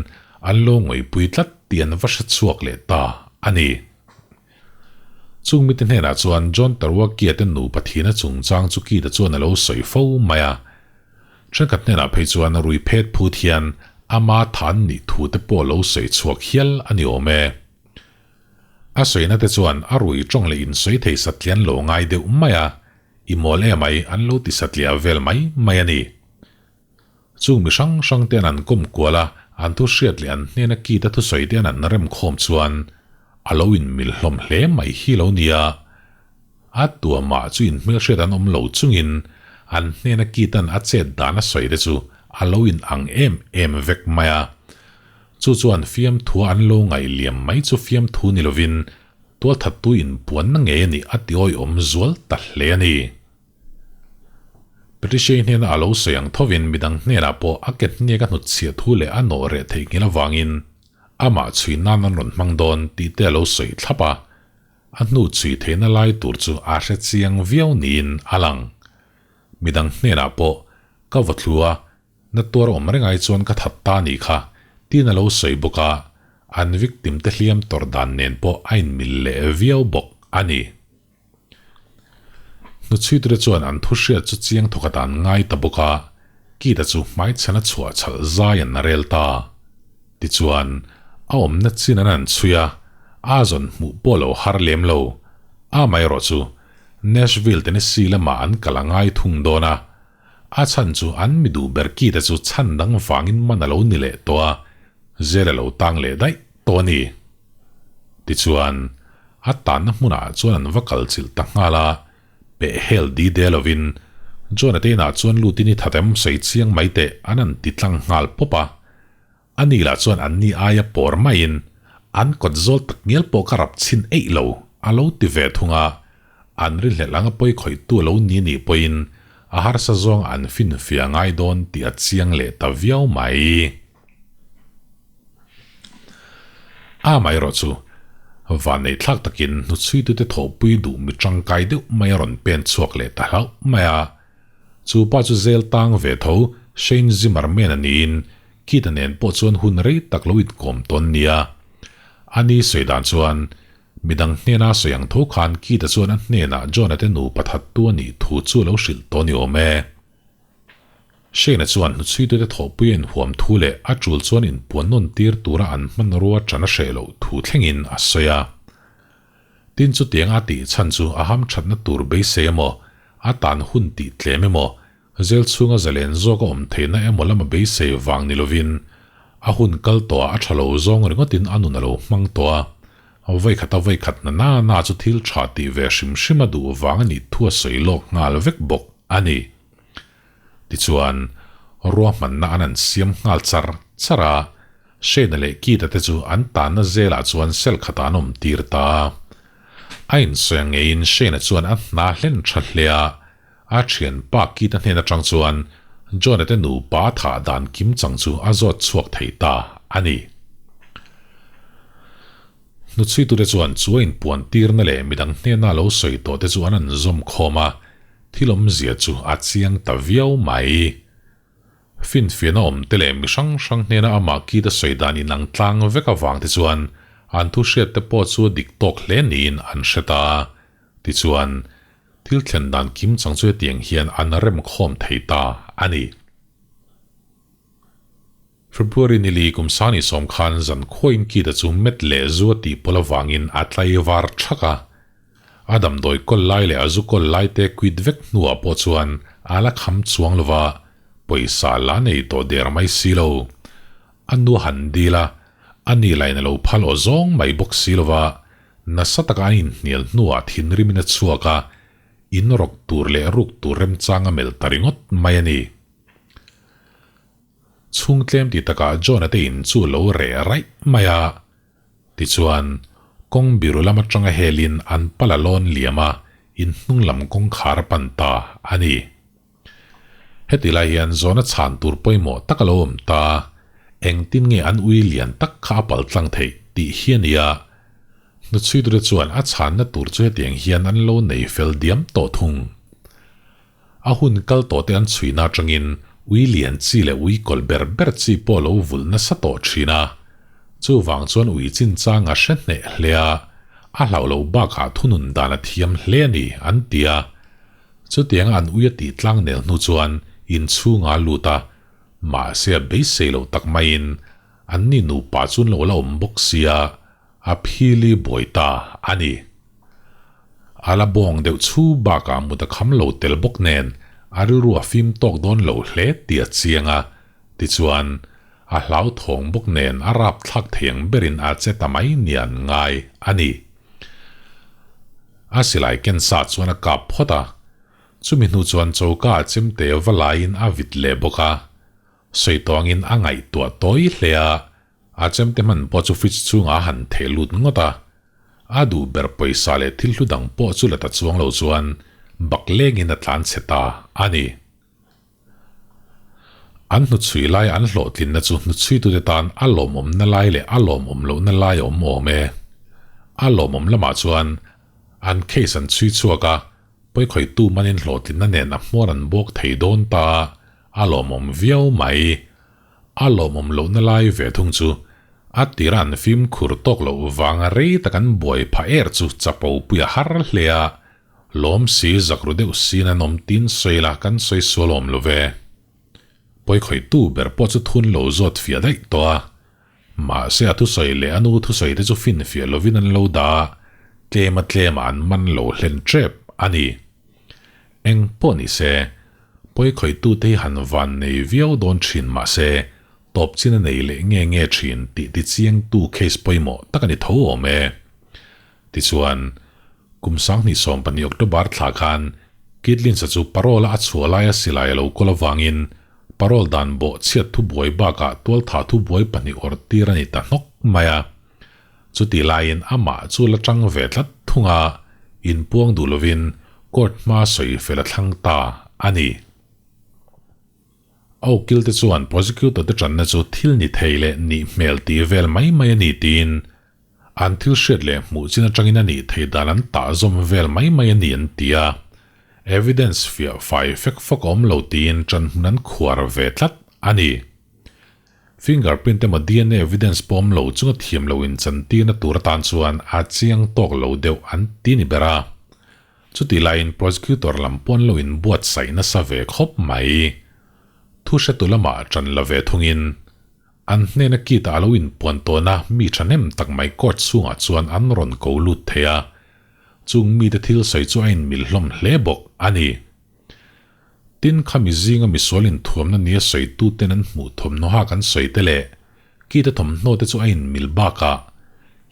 S1: an lo ngawihpui tlat tih an va hre chhuak leh ta a ni. Chung mite hnenah chuan John Tarwakia te nupa thihna chungchang chu Keith-a chuan a lo sawi fo mai a. Thenkhat hnenah phei chuan rui phet phut hian ama than nih thu te pawh lo sawi chhuak hial a ni awm e. A sawina te chuan a rui tawng leh insawi thei satlian lo ngai deuh mai a, i mawl e mai an lo ti satliah vel mai mai a ni. Chung mi hrang hrang te an an kawm kual a, an thu hriat leh an hnena kit a thusawi te an an rem khawm chuan a lo inmil hlawm hle mai hi lo nia. A tuamah chu inhmelhriat an awm lo chungin an hnena kit an a chet dan a sawi te chu a lo in ang em em vek mai a. Chu chuan fiamthua an lo ngaih liam mai chu fiamthu ni lovin tualthattu inpuanna ngei a nih a ti awihawm zual ta hle a ni. Patricia-i hnena a lo sawi ang thovin midang hnenah pawh a ke hniak a hnutchhiah thu leh a nawh reh theihnghilh avangin amah chhui nan an rawn hmang dawn tih te a lo sawi thlap a, a hnu chhui theihna lai tur chu a hre chiang viau niin a lang. Midang hnenah pawh ka vaw thlu a, Na tuar awm reng ai chuan ka that ta nih kha. Tiin a lo sawi bawk a, an victim te hliam tawrh dan nen pawh a inmil leh viau bawk a ni. Hnuchhuiture chuan an thu hriat chu chiang thawkhat an ngai ta bawk a, Keith-a chu hmaichhana chhuah chhalh zai an rel ta. Tichuan, a awmna chin an an chhui a, a zawn hmuh pawh lo har lem lo. Amaherawh chu, Nashville, Tennessee lamah an kal a ngai thung dawn a, A chhan chu an mi duh ber Keith-a chu chhan dang vangin man a lo ni leh tawh a, zel a lo tang leh daih tawh a ni. Tichuan, a tanna hmunah chuan an va kal chilh ta nghal a, peh hel di de lovin John-a te inah chuan lutin i that em sawi chiang mai teh an han ti tlang nghal pawp a. A ni lah chuan an ni aia pawr maiin an kawt zawl tak ngial pawh ka rap chhin eih lo a lo ti ve thung a, an rinhlelh anga pawi khawihtu a lo ni nih pawhin a harsa zawng an finfiah ngai dawn tih a chiang leh ta viau mai. Amaherawh chu, vanneih thlak takin hnuchhuitute thawhpui duh mi tangkai deuh mai a rawn pen chhuak leh ta hlauh mai a, chu pa chu zel tang ve tho Shane Zimmerman a niin Keith-a nen pawh chuan hun rei tak lo inkawm tawn nia. A ni sawi dan chuan, midang hnena sawi ang tho khan Keith-a chuan a hnenah John-a te nupa thattu a nih thu chu a lo hrilh tawh ni awm e. Shane-a chuan hnuchhuitute thawhpui a inhuam thu leh a tul chuan inpuan nawn tir tura an hmanrua ṭan a hreh loh thu thlengin a sawi a. Tin chutiang a tih chhan chu a hamṭhatna tur beisei emaw, a tan hun tih tlem emaw, Zel chhunga zalen zawk a awm theihna emaw lama beisei vang ni lovin, a hun kal tawhah a tha lo zawng ringawtin a nun a lo hmang tawh a, vawikhat a vawikhat na na na chu thil tha tih ve hrim hrim a duh vang a nih thu a sawi lawk nghal vek bawk a ni. Tichuan, ruahmanna an an siam nghal char char a, Shane-a leh Keith-a te chu an tanna zelah chuan cell khatah an awm tir ta a. A insawi ang ngeiin Shane-a chuan a hna hlen tha hle a, A thianpa Keith-a hnen atang chuan John-a te nupa thah dan kim chang chu a zawt chhuak thei ta a ni. Hnuchhuitute chuan chu a inpuan tirna leh midang hnena lo sawi tawh te chu an an zawm khawm a, thil awmzia chu a chiang ta viau mai. Finfiahna awm te leh mi hrang hrang hnena amah Keith-a sawi dan inang tlang vek avang te chuan an thu hriat te pawh chu a dik tawk hle niin an hre ta a. Tichuan, thil thlen dan kim chang chu hetiang hian an rem khawm thei ta a ni. February nili kum sani sawm khan zan khuain Keith-a chu met leh zu a tih pawlh avangin a tlaivar thak a. A damdawi kawl lai leh a zu kawl lai te quit vek hnuah pawh chuan a la kham chuang lo va, pawisa la nei tawh der mai si lo. A nu han dil a, a ni lain a lo phal aw zawng mai bawk si lo va, nasa taka an inhnial hnuah thinrimin a chhuak a, in rawk tur leh ruk tur remchang a melh ta ringawt mai a ni. Chhung tlem ti takah John-a te in chu lo reh raih mai a, tichuan kawng biru lam atanga helin an pala lawn liam a, in hnung lam kawngkhar a pan ta a ni. Heti lai hian zawhna chhan tur pawimawh tak a lo awm ta, engtin nge an ui lian tak kha a pal tlang theih tih hi a ni a. Hnuchhuitute chuan a chhanna tur chu hetiang hian an lo nei fel diam tawh thung. A hun kal tawh te an chhuina atangin ui lian chi leh ui kawlh ber ber chi pawh a lo vulh nasa tawh thin a. Chuvang chuan ui chinchang a hre hneh hle a, a hlauh loh bakah thunun dan a thiam hle a ni an ti a. Chutianga an ui a tih tlang nel hnu chuan inchhungah a lut a, mahse a beisei loh tak maiin an ni nupa chu an lo la awm bawk sia, a phili buai ta a ni. A la bawng deuh chhu bakah mut a kham lo tel bawk nen a rilru a fim tawk dawn lo hle tih a chiang a, tichuan a hlauthawng bawk nen a rapthlak thei ang berin a che ta mai nia an ngai a ni. A silai ken sa chuan a kap phawt a, chumi hnu chuan choka a chemte va laiin a vit leh bawk a, sawi tawngin a ngaihtuah tawi hle a, a chemte hman pawh chu fridge chhungah a han theh lut ngawt a, a duh ber pawisa leh thil hlu dang pawh chu la ta chuang lo chuan bak lengin a tlan chhe ta a ni. An hnuchhui lai an hlawhtlinna chu hnuchhuitute tan a lawmawmna lai leh a lawmawm lohna lai a awm awm e. A lawmawm lamah chuan an case an chhui chhuak a, pawikhawihtu manin hlawhtlinna nen a hmuar an bawk thei dawn ta a, a lawmawm viau mai. A lawmawm lohna lai ve thung chu a tira an fimkhur tawk loh vanga rei tak an buai phah er chu chapo pui a har hle a, lawm si zak ru deuh siin an awm tin sawi la kan sawi sual awm lo ve. Pawikhawihtu ber pawh chu thun lo zawt fiah daih tawh a, mahse a thusawi leh a nu thusawi te chu finfiah lovin an lo dah a, tlema tlema an man lo hlen tep a ni. Eng pawh ni se, pawikhawihtu te hi han van nei viau dawn thin mah se, tawp chin a nei leh nge nge thin tih tichiangtu case pawimawh tak a ni tho awm e. Tichuan, kum 2020 October thla khan Kidlins-a chu parole-a a chhuah laia silai a lo kawl avangin parole dan bawh chhiat thubuai bakah tualthah thubuai pahnih awrh tir a ni ta hnawk mai a. Chutih laiin amah chu la tang ve tlat thung a, inpuang duh lovin court hma sawi fel a thlang ta a ni. A ukil te chuan prosecutor te tanna chu thil ni thei leh nih hmel tih vel mai mai a ni tiin an thil hriat leh hmuh chin atangin a nih thei dan an tah zawm vel mai mai a ni an ti a, evidence fiah fai fek fawk a awm lo tiin tan hmun an khuar ve tlat a ni. Fingerprint emaw dna evidence pawh awm lo chunga thiam lo inchantirna tur atan chuan a chiang tawk lo deuh an ti ni ber a. Chutih laiin prosecutor lam pawh an lo inbuatsaih nasa ve khawp mai. Thu hretu lamah ṭan la ve thungin an hnena kit ah a lo inpuan tawna mi ṭhahnem tak mai court chhungah chuan an rawn ko lut thei a. Chung mite thil sawi chu a inmil hlawm hle bawk a ni. Tin, khami zinga misual inthuamna nia sawituten an hmuh thawmhnaw hak an sawi te leh Kita thawmhnaw te chu a inmil bakah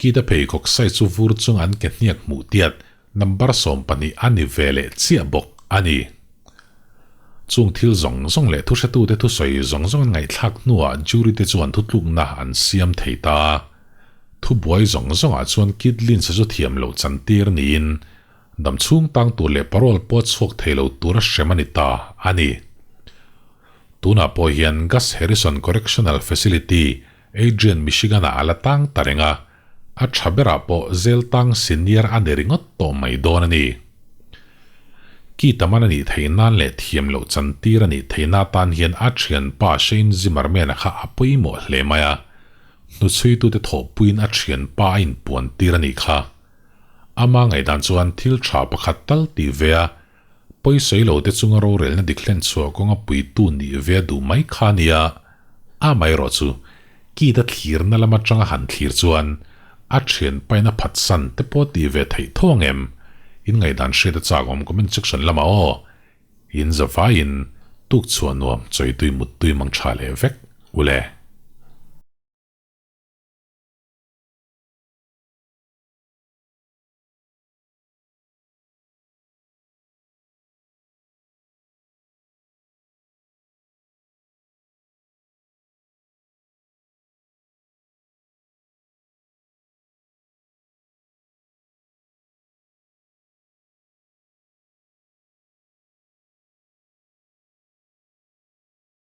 S1: Kita pheikhawk size chu vur chunga an ke hniak hmuh tiat number 12 a ni ve leh chiah bawk a ni. Chung thil zawng zawng leh thuhretute thusawi zawng zawng an ngaihthlak hnuah jury te chuan thutlukna an siam thei ta. Thubuai zawng zawngah chuan Kit Lynch-a chu thiam loh chantir niin Dam chhung tang tur leh parole pawh chhuak thei lo tura hrem a ni ta a ni. Tunah pawh hian Gus Harrison Correctional Facility, Adrian, Michigan-ah a la tang ta reng a, a tha berah pawh zel tang senior a ni ringawt tawh mai dawn a ni. Ki taman a nih theih nan leh thiam loh chantir a nih theihna atan hian a thianpa Shane Zimmerman-a kha a pawimawh hle mai a, hnuchhuitute thawhpuiin a thianpa a inpuantir a nih kha. Ama ngaihdan chuan thil tha pakhat tal tih ve a, pawisawi lo te chunga rorelna dik hlen chhuah kawnga puitu nih ve a duh mai kha a nia. Amaherawh chu, kit a thlirna lam atanga han thlir chuan a thian pain a phatsan te pawh tih ve theih tho ang em? In ngaihdan hriat a chak awm comment section lamah aw. In zavaiin tuk chhuah nuam chawitui muttui mang tha leh vek ule.